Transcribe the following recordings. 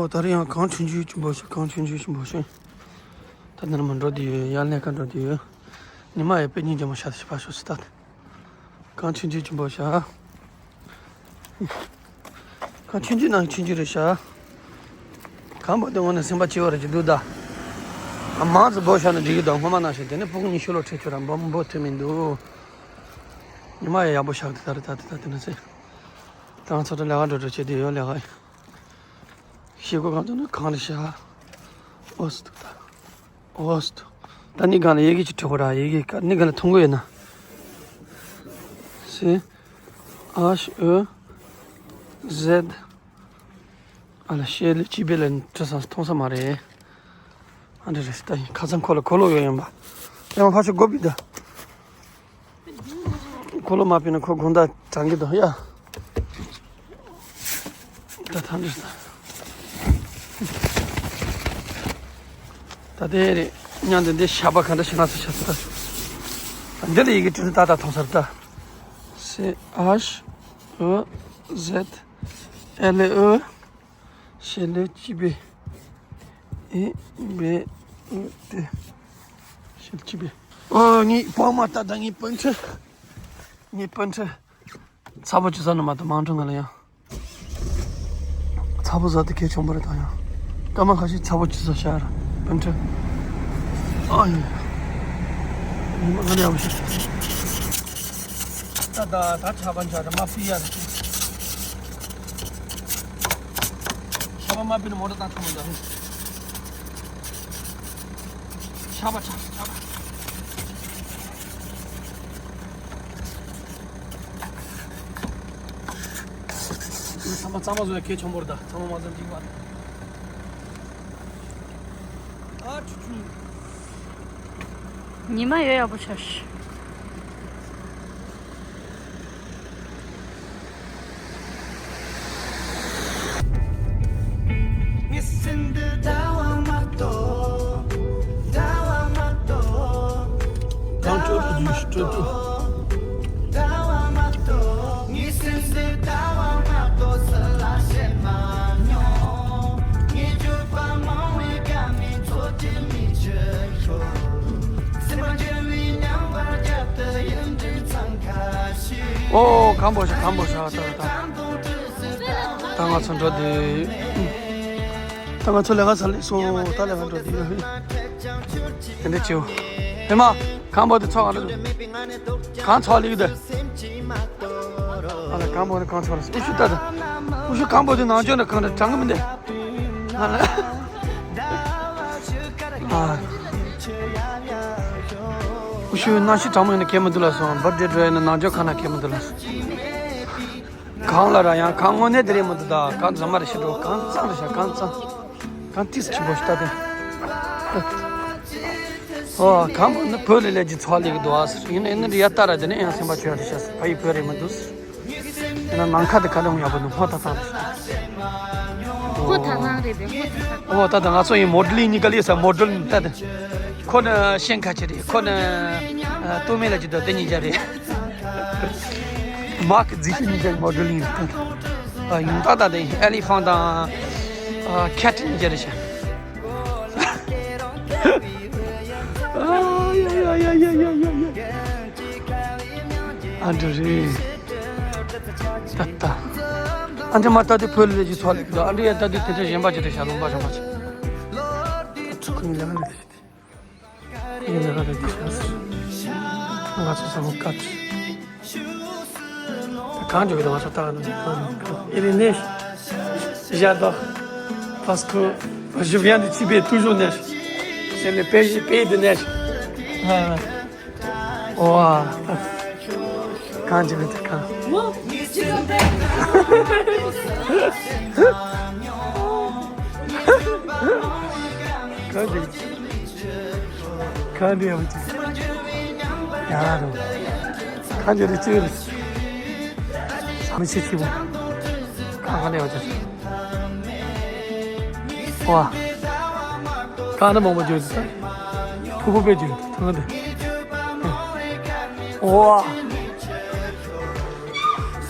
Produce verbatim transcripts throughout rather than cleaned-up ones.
ཨོ། ད་རེས་ཡང་གངས་ཆུང་ཆུང་ཅིག་འབོད་ཤག། གངས་ཆུང་ཆུང་ཅིག་འབོད་ཤག། ད་འདི་ནས་མར་འགྲོ་བསྡད་ཡོད། ཡར་ལས་ཀ་འགྲོ་བསྡད་ཡོད། ཉི་མ་ཡང་དཔེ་སྙིང་རྗེ་མོ་ཤར་ཤག། ཕར་ཕྱོགས་སུ་ལྟ། གངས་ཆུང་ཆུང་ཅིག་འབོད་ཤག། གངས་ཆུང་ཆུང་ནང་ཆུང་ཆུང་རེད་ཤག། གངས་འབོད་དེ་དངོས་གནས་སེམས་པ་སྐྱིད་པོ་རེད་ཀྱི་འདུག་ད། ཨ། མང་ཙམ་འབོད་བཞག་ན་འགྲིག་གི་འདུག། སྔོན་མ་ནང་བཞིན། དེ་ནས་ཕྲུ་གུ་ཉི་ཤུ་ལོ་ཁྲིད་ཆོག་ར་འབོད་འབོད་ཐུབ་མི་འདུག། ཉི་མ་ཡང་ཡག་པོ་ཤར་གི་འདུག། ད་རེས་ད་ད་ད་དེ་ནས་ཟེར། ད་ང་ཚོ་ད་ལས་ཀ་འགྲོ་འགྲོ་བྱེད་དུས་ཡོད། ལས་ཀ་ཤེལ་སྒོ་གང་དུ་ན་གངས་རེད་ཤག། ཨོ་སི་འདུག་ད། ཨོ་སི་འདུག། ད་ནི་གང་ལ་ཡི་གེ་ཅིག་འབྲི་དགོས་ར། ཡི་གེ་ག་ནི་གང་ལ་མཐོང་གི་ཡོད་ན། སི་ཨཆ་ཨོ་ཟེད། ཨ་ལ་ཤེལ་ལི་ཅི་བེ་ལ་འབྲི་ས་མཐོང་ས་མ་རེད། ཨ་འདྲ་རེད། ད་ཡིན། ཁ་སང་ཁོ་ལ་ཁོ་ལོ་ཡོད་ཡིན་པ། ཡང་ཕར་ཕྱོགས་སྒོ་ཕྱེ་ད། ཁོ་ལོ་མ་ཕྱེ་ན་ཁོ་དགོང་དག་གྲང་གི་འདུག་ཡ། ད་ཐང་འདྲ་ས། ད་དེ་རེད། མཉམ་དུ་འདི་ཞགས་པ་ག་འདྲ་ཞིག་ང་ཚོ་ཤ་ཚ། འདི་ལ་ཡི་གེ་བྲིས་ཏག་ཏག་མཐོང་ས་རེད་ད། སི་ཨཆ་ཨོ་ཟེད་ཨེལ་ཨོ། ཤེལ་ལི་ཅི་བེ། ཨི་བེ་ཨུ་ཏེ། ཤེལ་ཅི་བེ། ཨོ། ངའི་པང་མ་ལྟ་ད། ངའི་སྤུན་མཆེད། ངའི་སྤུན་མཆེད། ཚ་པོ་ཅི་ཟ་ནི་མ་གཏོགས་མང་གྲོང་ང་ལ་ཡང་། ཚ་པོ་ཟ་དེ་གལ་ཆེན་པོ་རེད་ད། ཡང་སྐར་མ་ཁ་ཤས་ཚ་པོ་ཅི་ཟ་ཤར་སྤུན་མཆེད། ཨ་ཡོ། ཉི་མ་ང་ལ་ཡག་པོ་ཞིག། ད་ད་ད་ཆར་པ་འཇག་རེད། མ་ཕུད་ཡ་རེད། ཆར་པ་མ་ཕུད་ན་མོ་ཊ་བཏང་ཐུབ་མ་འདུག། ཆར་པ་ཆར་ཆར་པ། ཚང་མ་གཙང་མ་བཟོ་ཡ་གལ་ཆེན་པོ་རེད་ད། ཚང་མ་མ་བཟོ་འགྲིག་པ། ཨ་ཆུ་ཆུ། ཉི་མ་ཡོད་ཡག་པོ་ཆགས་ཤག། ཨོ། གངས་འབོད་ཤག། གངས་འབོད་ཤག། ད་ད་ད་ང་ཚོ་འགྲོ་དུས། ད་ང་ཚོ་ལས་ཀ་ཚར་ལེགས་སོང་། ད་ལས་ཀ་འགྲོ་དུས་ཡོད། དེ་འདྲ་བྱེད། ཧེ་མ། གངས་འབོད་དེ་ཚོགས་ག་འདྲ་འདུག། གངས་ཚོགས་ལེགས་འདུག། ཨ་ལ། གངས་འབོད་ནི་གངས་ཚོགས་ལ། ཨུ་ཤུ་ལྟ་ད། ཨུ་ཤུ་གངས་འབོད་དེ་ནང་ཆོས་འདྲ་གང་འདྲ་གྲང་གི་མི་འདུག། ཨ་ལ། ཨ། ཨུ་ཤུ་གནམ་གཤིས་གྲང་མོ་ཡིན་ན་གལ་མི་འདུག་ལབ་སོང་། བར་ཌེ་འགྲོ་ཡིན་ན་ནང་ཆོས་ཁང་ནང་གལ་མི་འདུག་ལབ་སོང་། གངས་ལ་ར་ཡང་གངས་དངོས་གནས་དེ་རེད་མི་འདུག་ད། གངས་རྫ་མ་རེད་ཤག་འགྲོ། གངས་གཙང་རེད་ཤག། གངས་གཙང་། གངས་ཏོག་ཙམ་ཆེན་པོ་ཞིག་ལྟ་དེ། ཨོ། གངས་འབོད་ནི་བོད་ལ་སླེབས་ཀྱི་ཚོགས་ལེགས་འདུག་ཨ་ཟེར། ཡིན་ན་ཡིན་ན་ཡ་ལྟ་ར། དེ་ནས་ཡང་སེམས་པ་སྐྱོ་ཡ་རེད་ཤག་ཟེར། ཕ་ཡུལ་བོད་རེད་མི་འདུག་ཟེར། ཡིན་ན་ནང་ཁ་དེ་ག་འདྲ་ཡག་པོ་འདུག། སྔོ་ཐག་ཐག་རེད་ཤག། ཁོ་ཐག་ཐག་རེད་པས། སྔོ་ཐག་ཐག། ཨོ། ད་ད་ང་ཚོ་ཡིན་མོ་ཌེ་ལིང་གཉིས་ཀ་ལས་ས། མོ་ཌེ་ལིང་ལྟ་དེ། ཁོ་ནི་ཤན་ཁ་ཆེ་རེད། ཁོ་ནི་ཨ་སྟོད་སྨད་ལ་ཅི་འདུག། དེ་གཉིས་ཀ་རེད། མ་སྐུལ་རྫི་ཤི་གཉིས་ཀ་མོ་ཌེ་ལིང་རེད། ཨ་ཡིན་ད་ད་དེ་ཨེ་ལི་ཕན་དང་ཨ་ཁེ་ཊི་གཉིས་ཀ་རེད་ཤག། ཨ་འདྲ་རེད། ད་ད། ཨ་འདྲ་མ་ལྟ་དུས་བོད་ལ་སླེབས་ཀྱི་ཚོགས་ལེགས་འདུག། ཨ་འདྲ་ཡ་ལྟ་དུས་དེ་འདྲ་གཞན་པ་ཅིག་རེད་ཤག། ལུང་པ་གཞན་པ་ཅིག། ཁོ་གཉིས་ལས་ཀ་ལས་ཤག། ཁོ་གཉིས་ལས་ཀ་ལས་ཤག། ང་ཚོ་ས་མོ་ཀ་ཅི། ད་གང་བྱོས་ཀྱི་འདུག། ང་ཚོ་ལྟ་ག་འདུག། ཨེ་རི་ནེ། J'adore. Parce que je viens de Tibet, toujours neige. C'est le pays, pays de neige. Ouais, ouais. ཝ། གང་བྱོས་ཀྱི་འདུག། གང་། གང་བྱོས་ཀྱི་འདུག། གང་འདྲ་ཡག་པོ་ཅིག། ཡག་རུ། གང་འདྲ་རེད་ཅིག་རེད། ས་མི་ཤེས་ཆེ་བོ། གང་ག་ལས་ཡག་ཅིག། ཝ། གང་འདྲ་མང་པོ་བྱོས་ཏེ། ཕུ་བོ་དཔེ་བྱོས་ཐང་འདི། ཝ།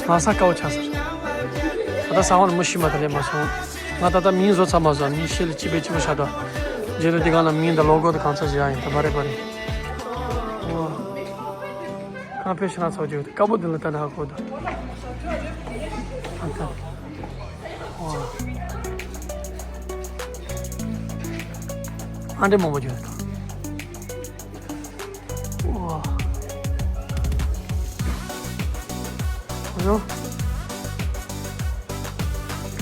ང་ས་དཀའ་བོ་ཆགས་སོང་། ད་ལྟ་ས་འོག་ནས་མི་ཤི་མ་ཐག་ལས་མ་སོང་། ང་ད་ལྟ་མིང་བཟོ་ཚར་མ་བཟོ། མིང་ཤེས་ལ་ཅི་བེ་ཅི་མོ་ཤ་དོ། རྗེས་ལ་འདི་གང་ལ་མིང་དང་ལོ་གོ་དང་གང་ཚ་བཞག་ཡིན། ད་པ་རེ་པ་རེ། ཨོ། ཁང་པའི་ཕྱི་ནང་ཚོགས་རྒྱུ་དཀར་པོ་འདི་ལ་ལྟ་ན་ཧ་གོ་ད། ཨ་ད། ཨོ། ཨ་འདྲེ་མང་པོ་རྒྱུ་དང་། ཨོ། ཨོ།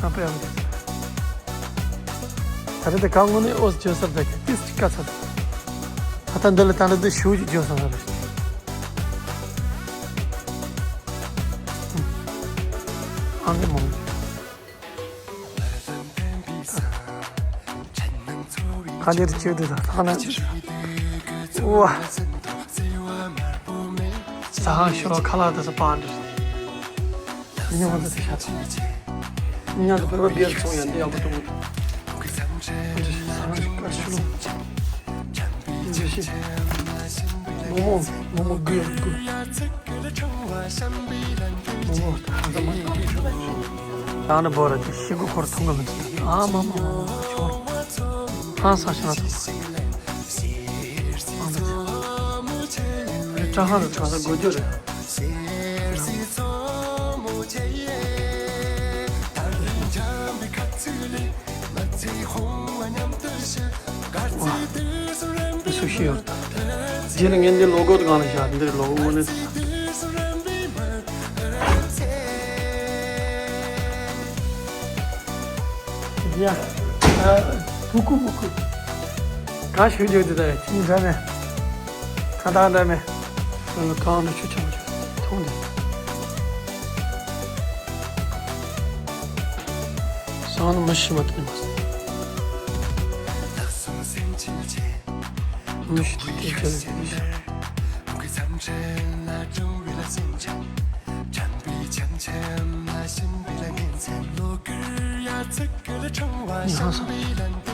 ཁང་པའི་ཨ་འདྲེ། ད་རེས་དེ་གང་ངོ་ནས་ཨོ་ཇོ་སར་ད་གི་ཏིས་ཅི་ཀ་ཚར། ད་ལྟ་འདི་ལ་ད་ལྟ་འདི་ཤུགས་ཀྱིས་ཇོ་སར་ཟ་རེད། ཨང་ཀི་མོང་། ག་ལེར་ཅིག་དུ་ད་ཐག་ན་ཅི། ཨོ། ཟ་ཧང་ཤོར་ཁ་ལག་དུ་ས་པ་འདྲ། མི་ཉམས་པ་དེ་ཤ་ཚ། མི་ཉམས་དེ་བོད་པ་སྦྱར་ཚོང་ཡང་འདི་ཡག་པོ་འདུག་འདི་ཤི། མོ་མོ་མོ་མོ་དགུ་ཡག་དགུ། མོ་མོ་ད་ད་མ་ད་ནི་བོ་ར་དེ་ཤི་གུ་འཁོར་ཐུང་གི་མི་འདུག་ཨ་མ་མ་མ་མ་ཆོར། ཧང་སང་ཤ་ན་ཐུང་། ཨ་ད་དེ་ཀྲ་ཧང་ར་གྲང་ས་དགོས་རྒྱུ་རེད། སུ་ཤི་ཡོད། རྗེས་ལ་ངས་འདི་ལོ་གོ་དང་གང་ལ་བཞག་འདིར་ལོ་གོ་དངོས་གནས། ཡ། ཨ། བུ་ཀུ་བུ་ཀུ། ག་ཤུ་རྒྱུ་དེ་ད་ཁྱིམ་འདྲ་མེད། ཁ་བཏགས་འདྲ་མེད། ཁོས་ལ་གང་འདྲ་ཆུ་ཆེན་པོ་ཆུ་འཐུང་དེ། སང་ནི་མི་ཤི་མ་ཐུབ་མ་སོང་། མི་ཤི་དུས་དེ་བྱ་ལ་དེ་ཤ། ཡིན་ཧང་སང་།